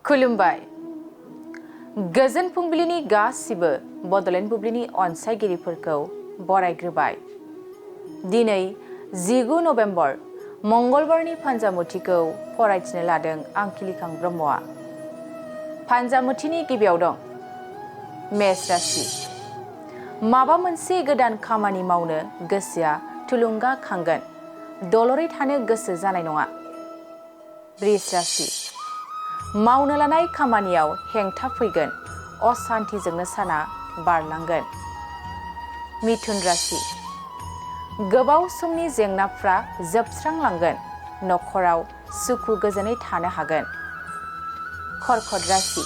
खुलुमबाय। गोजोन फुंबिलिनि गासिबो बड'लेण्ड बुब्लिनि अनसायगिरिफोरखौ बरायग्रोबाय। दिनै 19 नभेम्बर मंगलबारनि फान्जामुथिखौ फरायथिनो लादों आं खिलिखां ब्रह्मआ। फान्जामुथिनि गिबियाव दं मेष राशि। माबा मोनसे गोदान खामानि मावनो गोसोआ थुलुंगाखांगोन, दलरै थानो गोसो जानाय नङा। वृष राशि। मावनो लानाय खामानियाव हेंथा फैगोन, असान्थिजोंनो साना बारलांगोन। मिथुन राशि। गोबाव समनि जेंनाफ्रा जोबस्रांलांगोन, नखराव सुखु गोजोनै थानो हागोन। कर्कट राशि।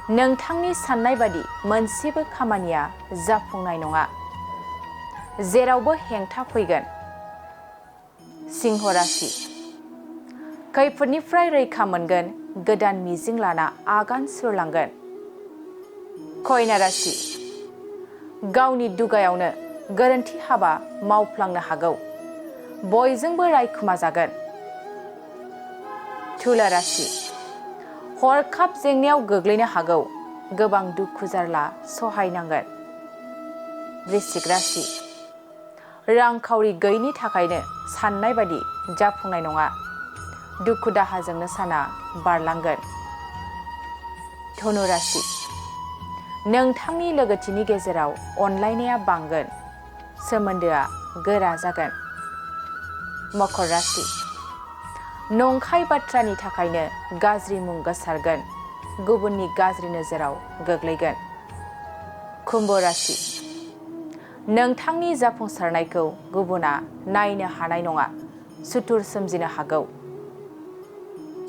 नोंथांनि साननाय बादि मोनसेबो खामानिया जाफुंनाय नङा, जेरावबो हेंथा फैगोन। सिंह राशि। खैफोदनिफ्राय रैखा मोनगोन, गोदान मिजिं लाना आगान सुरलांगोन। कन्या राशि। गावनि दुगायावनो गोरोन्थि हाबा मावफ्लांनो हागौ, बयजोंबो रायखुमा जागोन। तुला राशि। हरखाब जेंनायाव गोग्लैनो हागौ, गोबां दुखु जारला सहायनांगोन। वृश्चिक राशि। रांखावरि गैयिनि थाखायनो साननाय बादि जाफुंनाय नङा, दुखु दाहाजोंनो साना बारलांगोन। धनु राशि। नोंथांनि लोगोथिनि गेजेराव अनलायनाया बांगोन, सोमोन्दोआ गोरा जागोन। मकर राशि। नंखाय बाथ्रानि थाखायनो गाज्रि मुं गोसारगोन, गुबुननि गाज्रि नोजोराव गोग्लैगोन। कुम्भ राशि। नोंथांनि जाफुंसारनायखौ गुबुना नायनो हानाय नङा, सुथुर सोमजिनो हागौ।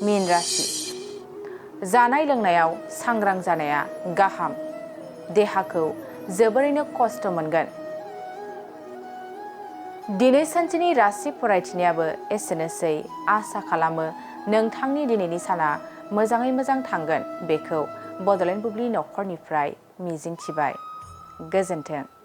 मीन राशि। जानाय लोंनायाव सांग्रां जानाया गाहाम, देहाखौ जोबोरैनो खस्थ' मोनगोन। दिनै सानसेनि राशि फरायथिनायाबो एसेनोसै। आसा खालामो नोंथांनि दिनैनि साना मोजाङै मोजां थांगोन, बेखौ बड'लेण्ड बुब्लि नखरनिफ्राय मिजिंथिबाय। गोजोन्थों।